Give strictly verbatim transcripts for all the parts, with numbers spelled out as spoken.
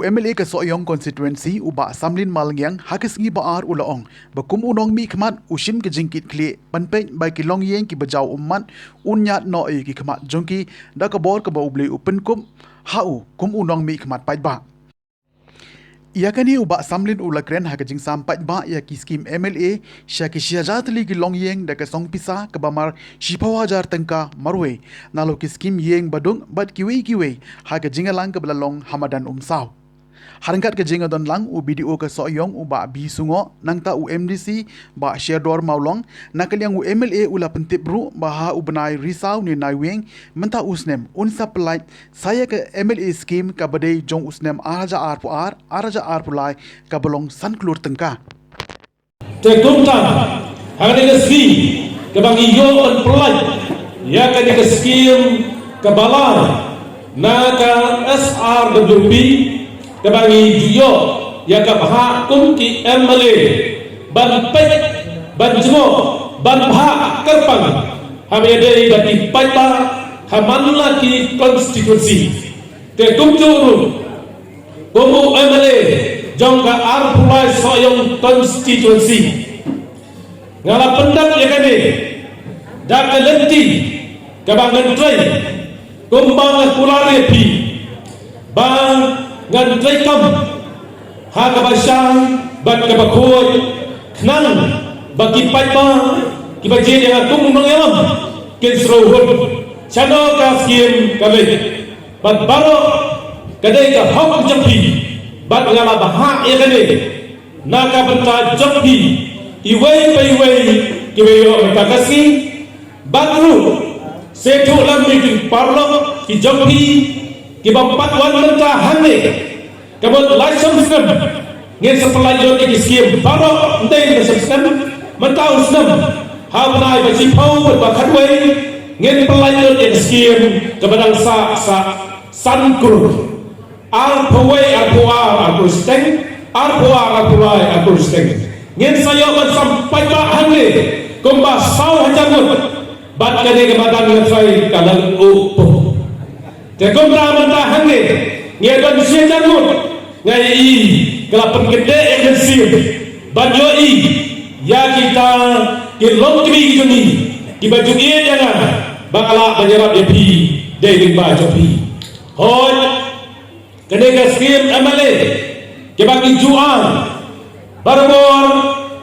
U M L A ka Sohiong constituency u Bah Samlin Malngiang ha ka sngi ba ar u la ong ba kum u nongmihkhmat u shim ka jingkitkhlieh ban peit ba ki longïing kiba jaw ummat un ñiad noh ïa ki khmat jong ki da ka bor kaba U Blei u pynkup ha u kum u nongmihkhmat paidbah. Ïa kane u Bah Samlin u la kren ha ka jingsam paidbah ïa ki skim M L A sha ki shi hajar tylli ki longïing da ka song pisa kaba mar shiphew hajar tyngka marwei, nalor ki skim ïing baduk bad kiwei kiwei ha ka jingïalang kaba la long ha madan Umsaw. Ha ryngkat ka jingïadon lang u B D O ka Sohiong u Bah B Sungoh, nangta u M D C Bah Sherdor Mawlong, na ka liang u M L A u la pyntip ruh ba ha u bnai Risaw ne Naiwieng mynta u snem un sa pyllait sa ïa ka M L A skim kaba dei jong u snem ar hajar arphew ar, ar hajar arphew lai kaba long san klur tyngka. Te kumta, ha kane ka sngi kaba ngi ïoh ban pyllait ïa kane ka skim kaba lai na ka S R W P, kaba ngi ju ïoh ïa ka bhah kum ki M L A ban peit, ban jngoh, ban bhah kyrpang haba ïadei bad ki paidbah ha man la ki constituency. Te kumjuh ruh kum u M L A jong ka arphew lai Sohiong constituency, nga la pyndap ïa kane da ka lynti kaba ngan trei kumba nga kular ïa phi ba ngan trei kam ha kaba shai bad kaba khuid, khnang ba ki paidbah kiba jied ïa nga kum u nongïalam kin sngewhun shano ka skim ka leit. Bad baroh ka dei ka hok jong phi bad nga la bhah ïa kane na ka bynta jong phi iwei pa iwei kiba ïoh mynta ka sngi. Bad ruh, sa ïathuh lang ïa ki paralok ki jong phi kiba pat wan mynta hangne, ka mut lai snem ngin sa pyllait lut ïa ki skim baroh, ym dei lai snem, mynta u snem ha u bnai ba shiphew bad ba khatwei ngin pyllait lut ïa ki skim kaba dang sah, sah san klur. Arphew wei, arphew ar, arphew shiteng, arphew ar, arphew lai, arphew shiteng. Ngin sa ïoh ban sam paidbah hangne kumba saw hajar ngut. Bad kane ka madan nga trai ka la u pum. Te kumta mynta hangne ngi don shi hajar ngut, nga ïohi ka la pynkyndeh ïa ka skim ban ïohi ïa kita ki longkmie ki jong ngi kiba ju ïeit ïa nga ba nga lah ban ïarap ïa phi dei lyngba jong phi. Hooid, kane ka skim M L A kiba ngi ju ai, barabor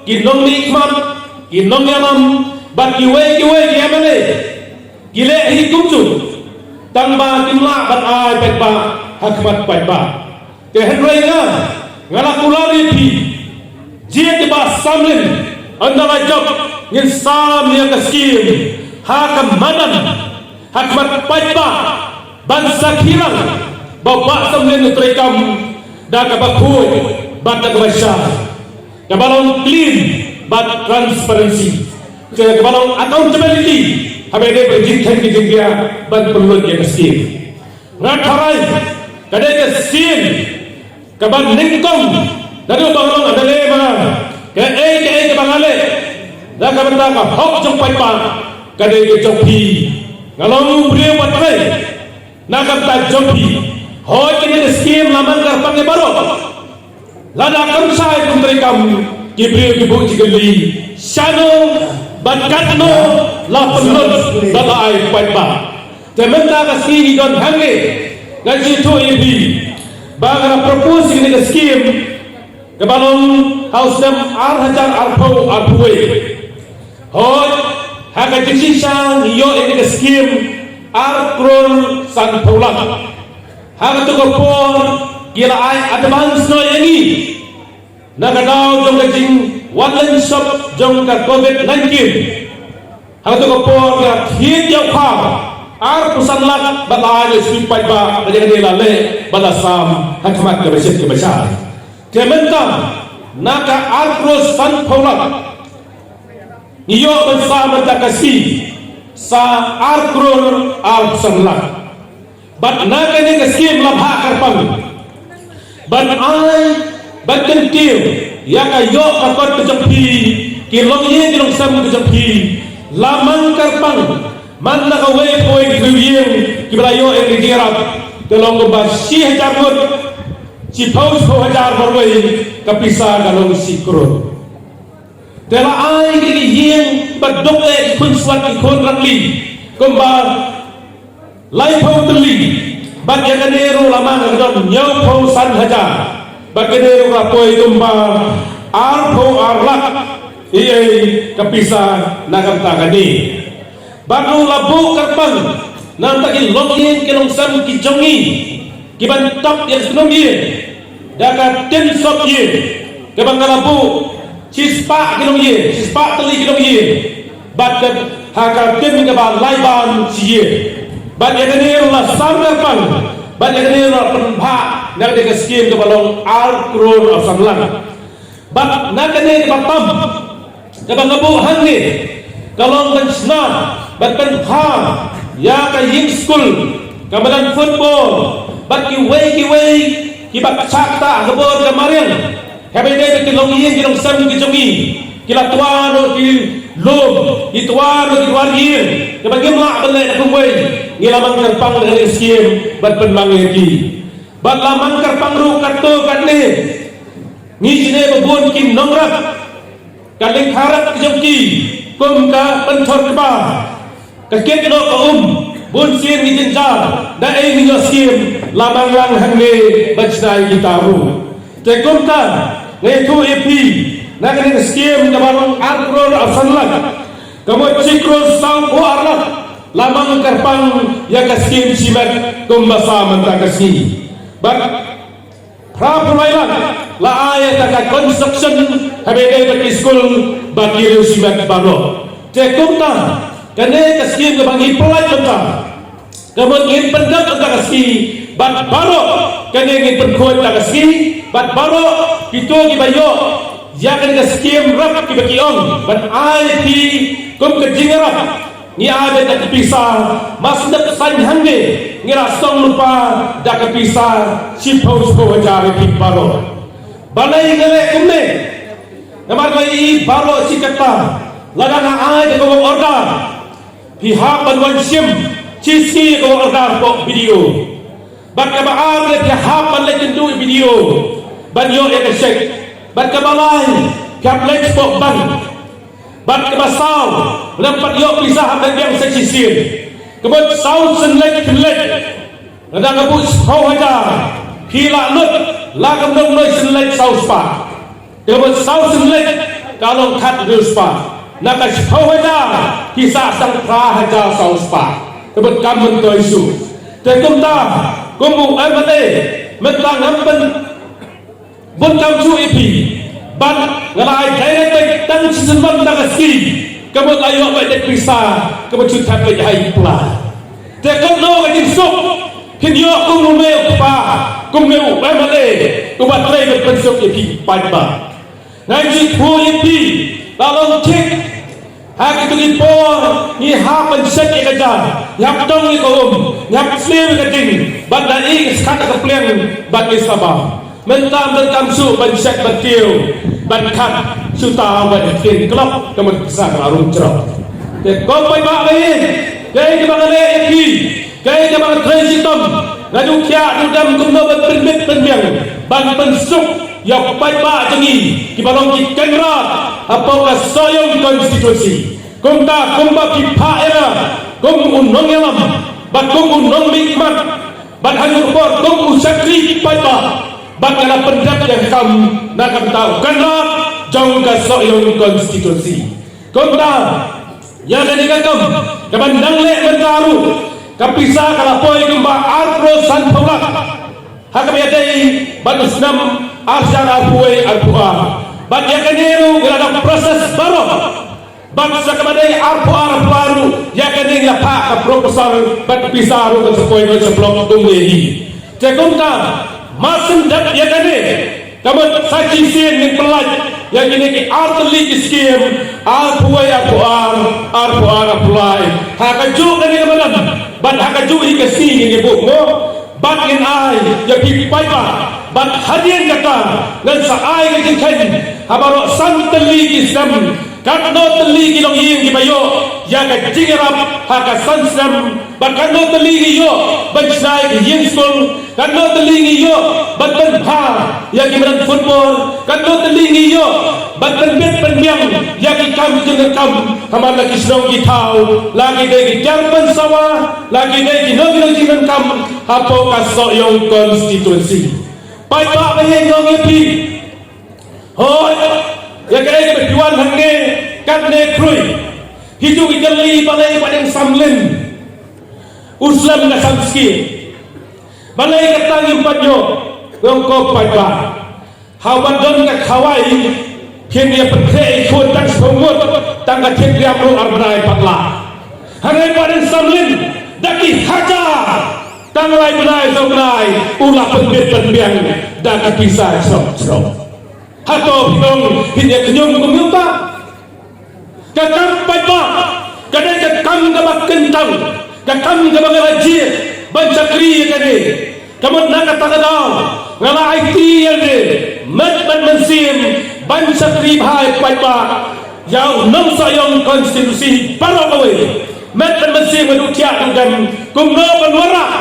ki nongmihkhmat, ki nongïalam bad kiwei kiwei ki M L A ki leh hi kumjuh, tang ba kim lah ban ai paidbah ha khmat paidbah. Te hynrei nga, nga la kular ïa phi, jied ïa Bah Samlin, ynda la jop ngin sam ïa ka skim ha ka madan, ha khmat paidbah, ban sakhi lang ba u Bah Samlin u treikam da kaba khuid bad da kaba shai, kaba long clean bad transparency, kaba long accountability haba ïadei bad jingkheiñ ki jingkhiah ban pynlut ïa ka skim. Nga tharai ka dei ka skim kaba nyngkong naduh ba nga long M L A ma nga, kaei kaei kaba nga leh na ka bynta ka hok jong paidbah ka dei ka jong phi. Nga long u briew ba trei na ka bynta jong phi. Hooid, kane ka skim la mang kyrpang ïa baroh. Lada kam shai kum treikam, ki briew ki buh jingkylli shano bad katno la pynlut bad la ai paidbah. Te mynta ka sngi ngi don hangne, nga ju ïathuh ïa phi ba nga la propose ïa kane ka skim kaba long ha u snem ar hajar arphew arphew wei. Hooid, ha ka jingshisha ngi ïoh ïa kane ka skim ar klur sanphew lak. Ha kato ka por ki la ai advance noh ïa ngi na ka daw jong ka jingwan lynshop jong ka covid nineteen. Ha kato ka por ki la thied ïa u khar arphew san lak bad la ai ïa u skim paidbah, ka jingkane la leh bad la sam ha khmat kaba shit kaba shai. Te mynta na ka ar klur sanphew lak ngi ïoh ban sa mynta ka sngi sa ar klur arphew san lak. Bad na kane ka skim la bhah kyrpang ban ai, ban kyntiew ïa ka ïoh ka kot ka jong phi, ki longïing ki longsem ka jong phi. La mang kyrpang man la kawei kawei ki briew ïing kiba la ïoh ïa ka jingïarap, ka long kumba shi hajar ngut. shiphew shiphew hajar marwei, ka pisa ka long shi klur. Te la ai ki ïing bad duk eh ki khun swat ki khun rangli kumba laiphew tylli. Bad ïa kane ruh la mang ka don hynñiewphew san hajar. Bad kane ruh ka poi kumba arphew ar lak ïa ka pisa na ka bynta kane. Bad ruh la buh kyrpang na bynta ki longïing ki longsem ki jong ngi kiban tap ïa ka shnong ïing da ka tin sop ïing kaba nga la buh shispah ki longïing, shispah tylli ki longïing. Bad ka ha ka tin kaba lai ban shi ïing. Bad ïa kane ruh la sam kyrpang bad ïa kane ruh la pynbha na ka skim kaba long ar klur ar san lak. Bad na kane kaba tam kaba nga buh hangne ka long ban shna bad pynbha ïa ka ïing skul, ka madan football bad kiwei kiwei kiba kata ka bor ka mariang. Haba ïadei bad ki longïing ki longsem ki jong ngi, ki la twa noh ki lum, ki twa noh ki dwar ïing kaba ngim lah ban leh da kumwei. Ngi la mang kyrpang da ka skim bad pynmang ïa ki. Bad la mang kyrpang ruh katto katne. Ngi sngewbha bun ki nongrep ka lyngkha rep ka jong ki kum ka pynthor kba, ka kit noh ka um, bun sien ngi jynjar da ei ngi ïoh skim. La mang lang hangne ban shna ïa kita ruh. Te kumta nga ïathuh ïa phi na kane ka skim kaba long ar klur ar san lak, ka mut shi klur saw phew ar lak la mang kyrpang ïa ka skim shimet kumba sa mynta ka sngi. Bad phra phew lai lak la ai ïa ka construction haba ïadei bad ki skul bad ki riew shimet baroh. Te kumta kane ka skim kaba ngi pynlait mynta, ka mut ngin pyndep mynta ka sngi bad baroh kane ngin pynkhuid mynta ka sngi bad baroh kito kiba ïoh ïa kane ka skim rep kiba ki ong ban ai phi kum ka jingïarap. Ngi ai beit da ka pisa, mas dep sain hangne ngi la song lypa da ka pisa shiphew shiphew hajar ïa phi baroh. Balei nga leh kumne? Namar nga i baroh shi katta lada nga ai da ka work order, phi hap ban wan shim shi sngi ka work order hapoh B D O. Bad kaba ar, phi hap ban leit kynduh ïa B D O ban ïoh ïa ka cheque. Bad kaba lai, phi hap leit shapoh bank. Bad kaba saw, lada phim pat ïoh pisa hap leit biang sa shisien. Ka mut saw sien leit phin leit. Lada nga buh shiphew hajar, phi lah lut la ka mut nongshong leit saw spah. Ka mut saw sien leit ka long khathynriew spah. Na ka shiphew hajar phi sah tang phra hajar saw spah. Ka mut kam myntoi shuh. Te kumta kum u M L A mynta ngam pyn bun kam shuh ïa phi. Bad nga la ai direct beit tang shisien bad tang ka sngi. Ka mut la ïoh beit da ka pisa, ka mut shu thep beit ha i pla. Te kumno ka jingsuk phin ïoh kum u mei u kpa, kum u mei u M L A uba trei bad pynsuk ïa phi paidbah. Nga ïathuh ïa phi la long thik. Ha kito ki por ngi hap ban shet ïa ka ja, ngi hap tong ïa ka um, ngi hap sniew ïa ka ding, bad da i ka skat ka pliang bad i saba. Mynta mynta kam shu ban shet ban tiew ban khat shu ta ban kin klop ka mut sa ka rum jrok. Te ko pai ba ngi, te ki ba ka le ïa ki. Kaei kaba nga trei shitom, nga ju khiah ju dem kumno ban pynbit pynbiang ban pynsuk ïa u paidbah jong ngi kiba long ki kynrad hapoh ka Sohiong constituency. Kumta kumba phi phah ïa nga kum u nongïalam bad kum u nongmihkhmat bad ha kane ka por kum u shakri paidbah, bad nga la pyndep ïa ka kam na ka bynta u kynrad jong ka Sohiong constituency. Kumta ïa kane ka kam kaban dang leh mynta ruh, ka pisa ka la poi kumba ar klur sanphew lak ha kaba ïadei bad u snem ar hajar arphew wei arphew ar. Bad ïa kane ruh ngi la dang process baroh. Bad sa kaba dei arphew ar arphew ar ruh ïa kane ngi la phah ka proposal bad ka pisa ruh kan sa poi noh sha block kumne hi. Te kumta, ma sngewdep ïa kane, ka mut sa shisien ngin pynlait ïa kine ki artylli ki skim, arphew wei arphew ar, arphew ar arphew lai. Ha kajuh kane ka madan bad ha kajuh hi ka sngi ngin ïa buh mo, bad ngin ai ïa phi paidbah. Bad hadien kata ngan sa ai ka jingkheiñ ha baroh san tylli ki snem, katno tylli ki longïing kiba ïoh ïa ka jingïarap ha ka san snem, bad katno tylli ki ïoh ban shna ïa ka ïing skul, Katno tylli ngi ïoh ban pynbha ïa ki madan football, katno tylli ngi ïoh ban pynbit pynbiang ïa ki kam ki jingdonkam ha man la ki shnong ki thaw, la ki dei ki tiar pynsawa, la ki dei kino kino ki jingdonkam hapoh ka Sohiong constituency. Paidbah ba ïeng ïa phi. Hooid, ïa kaei kaba phi wan hangne katne khrui. Hi ju ki jali balei Bah Deng Samlin u slem ka samskia. Balei kata ngim pat ïoh, ong ko paidbah. Haba don ka khawai, phin ïa pyntheh i khun tang shiphew ngut, tang ka thied riam ruh ar bnai pat lah. Hangne Bah Deng Samlin, da ki hajar, tang lai bnai saw bnai, u la pynbit pynbiang da ka pisa shrong shrong. Hato phi ong phin ïa khñium kum ïa uta? Ka kam paidbah ka dei ka kam kaba kyntang, ka kam kaba nga la jied ban shakri ïa kane. Ka mut na kata ka daw nga la aiti ïa lade met bad mynsiem ban shakri bha ïa paidbah, ïa u nong Sohiong constituency baroh kawei. Met bad mynsiem nga duh thiah duh dem kumno ban wanrah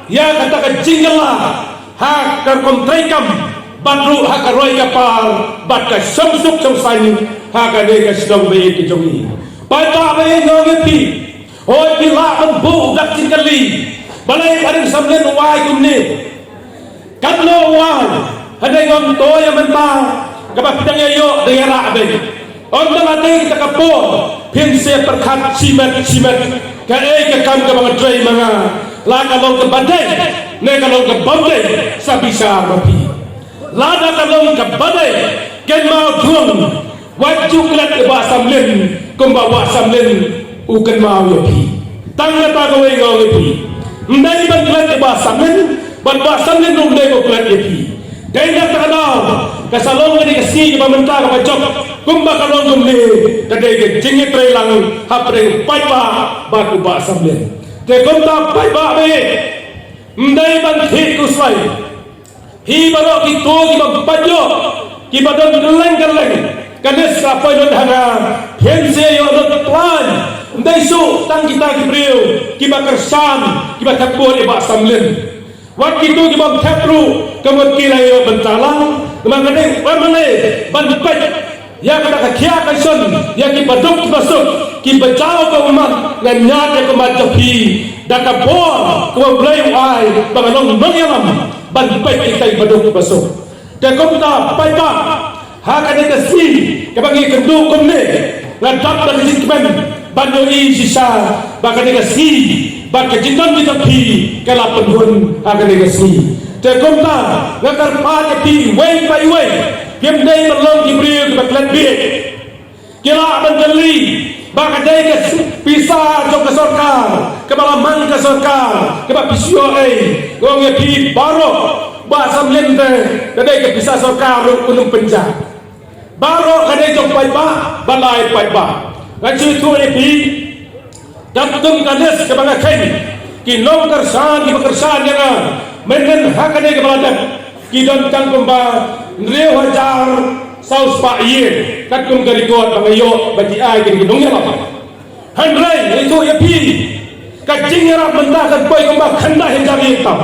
ïa kata ka jingkylla ha ka rukom treikam bad ruh ha ka roi ka par bad ka shong suk shong saiñ ha kane ka shnong ba ïeit ka jong ngi. Paidbah ba ïeit, nga ong ïa phi, hooid phi lah ban buh dak jingkylli, balei Bah Deng Samlin u ai kumne? Katno u ai? Hynrei nga ong to ïa mynta kaba phi dang ïa ïoh dang ïa rah beit. Ym dang ïa dei kata ka por phin sa pyrkhat shimet shimet kaei ka kam kaba nga trei ma nga, la ka long kaba dei ne ka long kaba ym dei, sa bishar ma phi. Lada ka long kaba dei, kynmaw dhuh, wat ju klet ïa Bah Samlin kumba Bah Samlin u kynmaw ïa phi. Tang kata kawei nga ong ïa phi. Ym dei ban klet ïa Bah Samlin bad Bah Samlin ruh ym dei ban klet ïa phi. Dei na kata ka daw ka sa long kane ka sngi kaba mynta kaba jop kumba ka long kumne, ka dei ka jingïatreilang hapdeng paidbah bad u Bah Samlin. Te kumta paidbah ba ïeit, ym dei ban khih khuslai. Hi baroh kito kiba pait ïoh, kiba don kylleng kylleng, ka list ka poi lut ha nga, phin sa ïoh lut plan. Ym dei shuh tang kita ki briew kiba kyrshan, kiba thep vote ïa Bah Samlin. Wat kito kiba ym thep ruh ka mut ki la ïoh bynta lang. Namar ka dei, ym dei ban peit ïa kata ka khia ka shon ïa ki baduk ki basuk, ki bajaw ka ummat, ngan ñiad ïa ka ummat jong phi da ka bor kaba U Blei u ai ba nga long nongïalam ban peit ïa ki baduk ki basuk. Te kumta paidbah, ha kane ka sngi kaba ngi kynduh kumne, nga dap da ka jingkmen ban ïohi shisha ba kane ka sngi bad ka jingdon jong phi ka la pynhun ha kane ka sngi. Te kumta nga kyrpad ïa phi iwei pa iwei, phim dei ban long ki briew kiba klet bieit. Ki lah ban kylli ba ka dei ka pisa jong ka sorkar kaba la mang ka sorkar kaba phi shu ïoh ei. Nga ong ïa phi baroh, Bah Samlin te ka dei ka pisa sorkar ruh un ym pynjah. Baroh ka dei jong paidbah ba lai paidbah. Nga shu ïathuh ïa phi, katkum ka list kaba nga kheiñ, ki nongkyrshan kiba kyrshan ïa nga mynhynnin ha kane kaba la dep, ki don tang kumba hynriew hajar saw spah ïing katkum ka record ba nga ïoh ba ki ai ki nongïalam. Hynrei nga ïathuh ïa phi, ka jingïarap mynta kan poi kumba khyndai hajar ïing tam.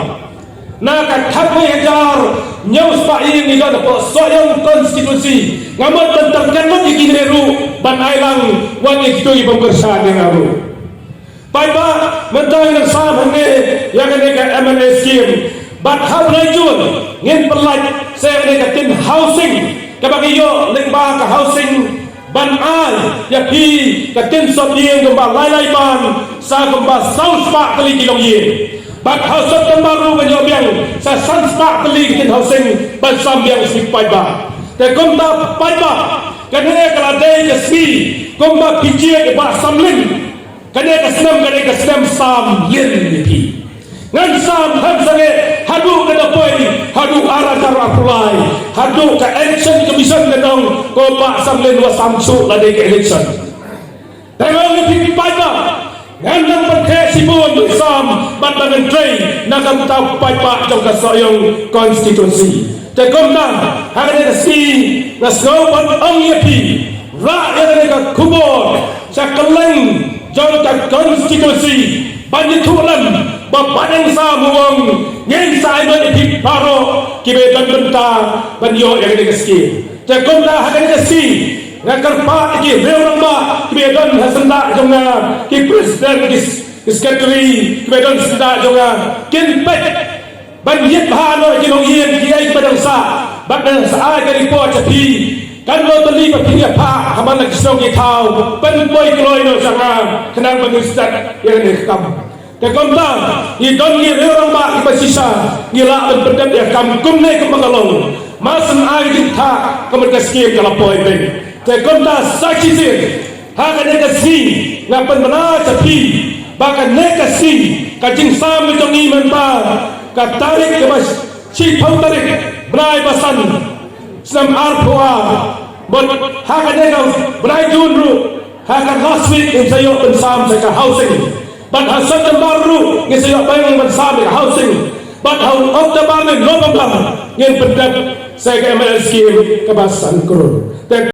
Na ka khatwei hajar hynñiew spah ïing ngi don hapoh Sohiong constituency, nga mut ban target lut ïa kine ruh ban ai lang wat ïa kito ki bym kyrshan ïa nga ruh. Paidbah, mynta ngin sam hangne ïa kane ka M L A scheme. Bad ha u bnai Jun ngin pynlait sa ïa kane ka tin housing kaba ngi ïoh lyngba ka housing ban ai ïa phi ka tin sop ïing kumba lai lai ban sa kumba saw spah tylli ki longïing. Bad ha u September ruh ngan ïoh biang sa san spah tylli ki tin housing ban sam biang sha ki paidbah. Te kumta paidbah, kane ka la dei ka sngi kumba phi jied ïa Bah Samlin. Kane ka snem, kane ka snem sam lin ïa phi. Ngan sam kham sangeh haduh ka da poi haduh ar hajar arphew lai, haduh ka Election Commission ka ong ko Bah Samlin wat sam shuh lada ka election. Te nga ong ïa phi paidbah, ngan nang pyntheh shibun ban sam bad ba ngan trei na ka bynta u paidbah jong ka Sohiong constituency. Te kumta ha kane ka sngi nga sngew ban ong ïa phi, rah ïa kane ka khubor sha kylleng jong ka constituency ban ïathuh lem Bah Bateng Sam u ong, ngin sa ai noh ïa phi baroh kiba don bynta ban ïoh ïa kane ka skim. Te kumta ha kane ka sngi nga kyrpad ïa ki riew rangbah kiba don ha syndah jong nga, ki president, ki s-, ki secretary kiba don syndah jong nga, kin peit ban ïit bha noh ïa ki longïing kiei kiba dang sah, bad ngan sa ai ka report sha phi. Kan long tylli ba phin ïa phah ha man la ki shnong ki thaw, pynpoi kloi noh sha nga khnang ba ngin stad ïa kane ka kam. Te kumta, ngi don ngi riew rangbah kiba shisha, ngi lah ban pyndep ïa ka kam kumne kumba ka long. Mar syn ai jingthoh ka mut ka skim ka la poi beit. Te kumta sa shisien ha kane ka sngi nga pynbna sha phi ba kane ka sngi ka jingsam ka jong ngi mynta ka tarik kaba shiphew tarik bnai ba san snem arphew ar. Bad ha kane ka bnai Jun ruh ha ka last week ngin sa ïoh pynsam sa ka housing. Bad ha September ruh ngin sa ïoh bang ban sam ka housing. Bad ha October ne November ngin pyndep sa ka M L S scheme kaba san klur. Te